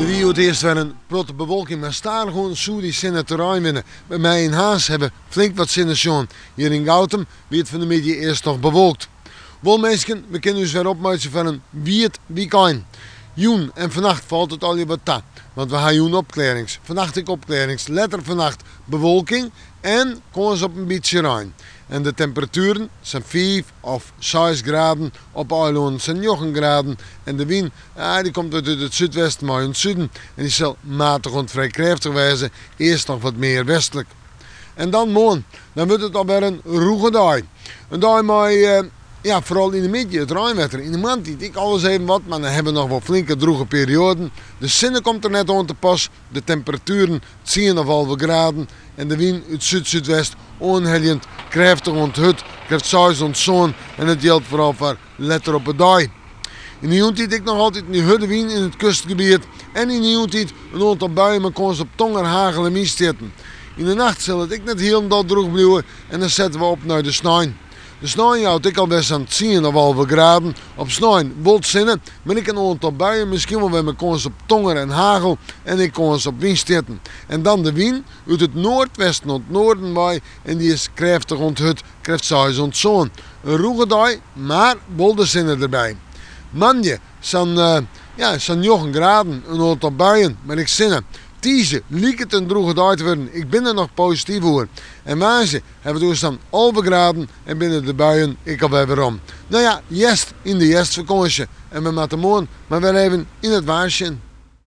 Der wie hjoed earst wer in protte bewolking, mar stadichoan soe dy sinne terrein winne. By my yn Harns hawwe we flink wat sinne sjoen. Hjir yn Goutum wie it fan 'e middei earst noch bewolkt. Wol minsken, we kinne ús wer opmeitsje foar in wiet wykein. Jûn en fannacht falt it allegear wat ta, want we ha jûn opklearrings, fannacht ek opklearrings, letter fannacht bewolking en kâns op in bytsje rein. En de temperatueren, sa'n fiif of seis graden, op de eilannen sa'n njoggen graden en de wyn, dy komt wat út it súdwesten mei oant suden en dy sil matich oant frij krêftich wêze, earst noch wat mear westlik. En dan moarn, dan wurdt it alwer in rûge dei. In dei mei, ja, foaral yn de middei it reinwetter. Yn de moarntiid ek alris even wat, mar dan hawwe we noch wol flinke drûge perioaden. De sinne komt der net oan te pas, de temperatueren tsien of 11 graden en de wyn út súd-súdwest oanheljend krêftich oant hurd, krêft seis oant sân en dat jildt foaral foar letter op 'e dei. Yn de jûntiid ek noch altyd in hurde wyn yn it kustgebiet en yn de jûntiid in oantal buien mei kâns op tonger, hagel en wynstjitten. Yn de nacht sil it ek net hielendal drûch bliuwe en dan sette we op nei de snein. De snein jout ek alwer sa'n tsien of 11 graden. Op snein wol sinne, mar ek in oantal buien, miskien wol wer mei kâns op tonger en hagel en ek kâns op wynstjitten. En dan de wyn út it noardwesten oant noarden wei en dy is krêftich oant hurd, krêft seis oant sân. In rûge dei, mar wol de sinne derby. Moandei sa'n ja, sa'n njoggen graden, in oantal buien, mar ek sinne. Tiisdei liket in drûge dei te wurden, ik bin der noch posityf oer. En woansdei hawwe we it oer sa'n 11 graden en binne de buien ek alwer werom. No ja, hjerst yn de hjerstfakânsje en we moatte moarn mar wer even yn it waar sjen.